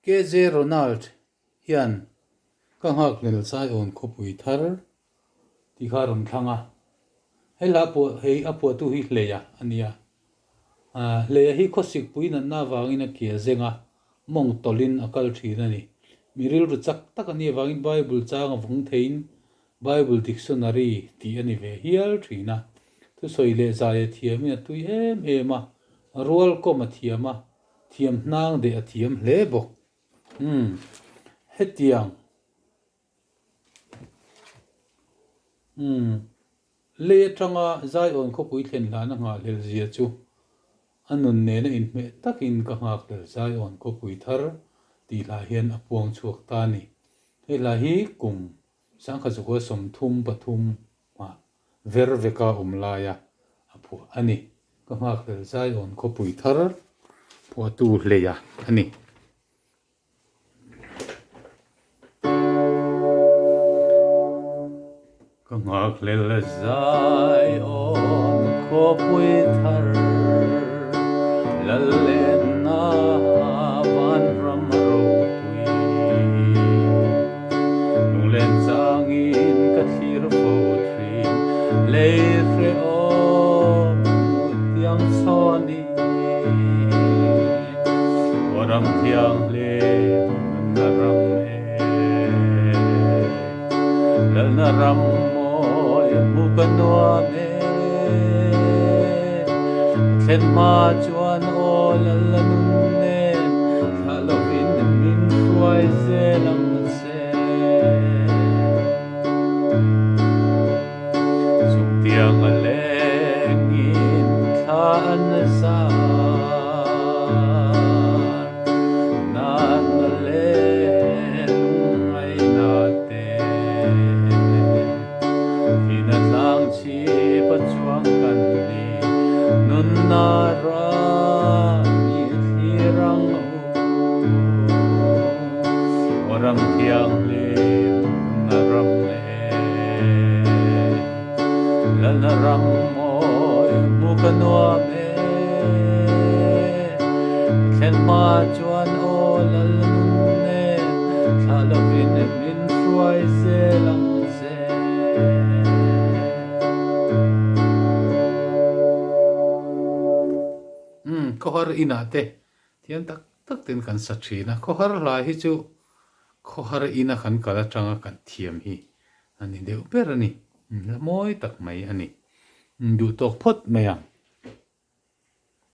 KJ Ronald hian ka nghakhlel Zion khawpui thar tih kha a rawn thlang a. He hla pawh hei a phuahtu hi Hleia a nia. Hleia hi khawsikpui natna avangin a ke a zeng a, mawng tawlhin a kal thin a ni. Mi rilru chak tak a nih avangin Bible chang a vawng theiin Bible Dictionary tih a ni ve hial thin a. Thusawi leh zai a thiamin a tui em em a, rualkawm a thiam a, thiam hnang deh a thiam hle bawk. Umm, hetiang. Umm, lei atanga Zion khawpui thlen hlana nghahhlel zia chu a nun nena inhmeh takin ka nghakhlel Zion khawpui thar tih hlah hian a puang chhuak ta a ni. Hei hla hi kum sangkhat 33 ah ver veka awm laia a phuah a ni. Ka nghakhlel Zion khawpui thar phuahtu hleia a ni. Ka nghakhlel Zion khawpui thar Lallenna vanram ropui Lunglen changin ka thlir fo thin Lei hrehawm hmuhtiang chhawnin. Aw ram thianghlim nunna ram e, Lalna ram mawi hmu ka nuam e. Ka thlen hma chuan aw Lalna nun nen, Thlah lovin min hruai zel ang che. Chutiang a lengin thla an zar, natna leh lungngaihna te. Thihna tlang chhip a chuang kan ni, nunna ram i thlir ang u. Aw ram thianghlim nunna ram e. Lalna ram mawi hmu ka nuam e. Ka thlen hma chuan aw lal nun e, thlah lovin min hruai zel ang che. Umm, khawhar inah te Thiam tak tak ten kan sa thin a, khawhar hla hi chu khawhar ina kan kal atanga kan thiam hi a ni deuh ber a ni, hla mawi tak mai a ni, duh tawk phawt mai ang.